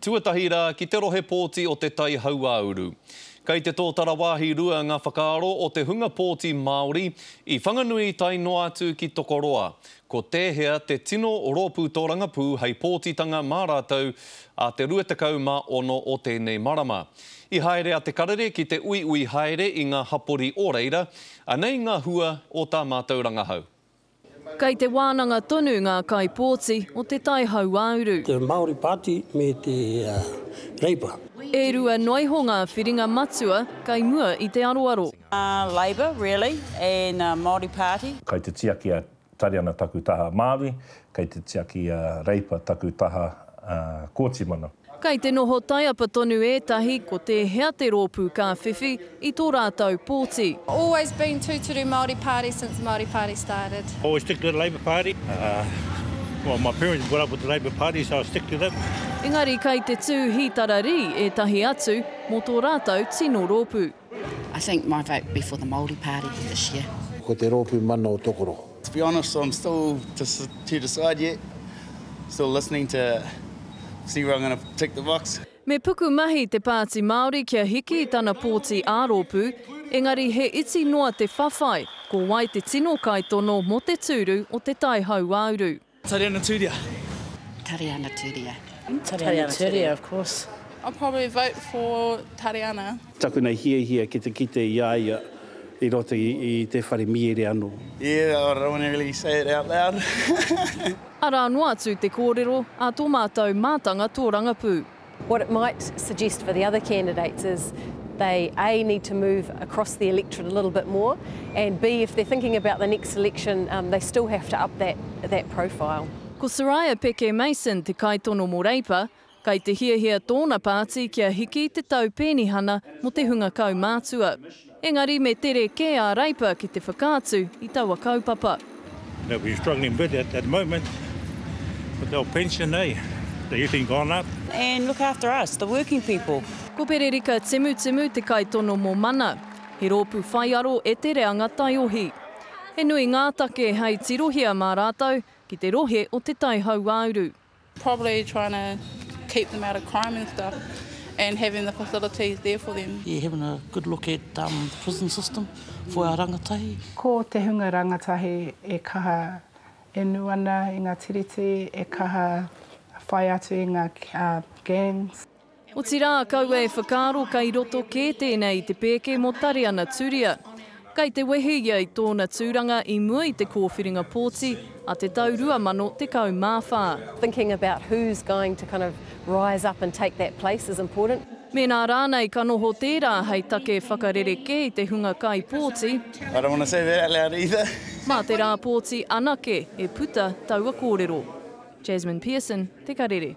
Tuatahi rā ki te rohe pōti o Te Tai Hauāuru. Kei te tōtara wāhi rua ngā whakaaro o te hunga pōti Māori i Whanganui tae noa atu ki Tokoroa. Ko tēhea te tino rōpū tōrangapū hei pōtitanga mā rātou ā te 26 o tēnei marama? I haere a Te Karere ki te uiui haere i ngā hapori o reira, anei ngā hua o tā mātou rangahau. Kei te wānanga tonu ngā kaipōti o Te Tai Hauāuru. Te Māori Party me te Labour. E rua noa iho ngā whiringa matua kei mua i te aroaro. Labour really and Māori Party. Kai te tiaki a Tariana taku taha Māori, kei te tiaki a Reipa taku taha Kōtimana. Kei te noho taiapa tonu ētahi ko tēhea te rōpū ka whiwhi i tō rātou pōti. Always been tūturu Māori Party since the Māori Party started. Always stick to the Labour Party. Well my parents brought up with the Labour Party so I stick to them. Engari kei te tū hītararī ētahi atu mō tō rātou tino rōpū. I think my vote will be for the Māori Party this year. Ko te Rōpū Mana o Tokoroa. To be honest I'm still to decide yet, still listening to see where I'm gonna tick the box. Me pukumahi te Pāti Māori kia hiki i tana pōti ā-rōpū, engari he iti noa te whawhai, ko wai te tino kaitono mō te tūru o Te Tai Hauāuru. Tariana Turia. Tariana Turia. Tariana Turia, of course. I'll probably vote for Tariana. Taku nei hiahia ki te kite i a ia i roto i te whare miere ano. Yeah, I don't wanna really say it out loud. Arā noa atu te kōrero a tō mātou mātanga tōrangapū. What it might suggest for the other candidates is they A, need to move across the electorate a little bit more, and B, if they're thinking about the next election, um, they still have to up that, that profile. Ko Soraya Peke Mason te kaitono mō Reipa, kei te hiahia tōna pāti kia hiki te tau penihana mō te hunga kaumātua. Engari me tere kē a Reipa ki te whakaatu i taua kaupapa. They'll be struggling a bit at the moment with our pension, eh? Everything gone up. And look after us, the working people. Ko Pererika Timutimu te kaitono mō Mana, he rōpū whaiaro e te reanga taiohi. He nui ngā take hei tirohia mā rātou ki te rohe o Te Tai Hauāuru. Probably trying to keep them out of crime and stuff and having the facilities there for them. Yeah, having a good look at um, the prison system for our rangatahi. Ko te hunga rangatahi e kaha inu ana i nga tiriti, e kaha whai atu i nga gangs. Otirā, kaua e whakaaro kei roto kē tēnei i te pēke mō Tariana Turia. Kei te wehi ia i tōna tūranga i mua i te kōwhiringa pōti a te tau 2014. Thinking about who's going to kind of rise up and take that place is important. Mēnā rānei ka noho tērā hei take whakarerekē i te hunga kaipōti. I don't want to say that out loud either. Mā te rā pōti anake e puta taua kōrero. Jasmine Pearson, Te Karere.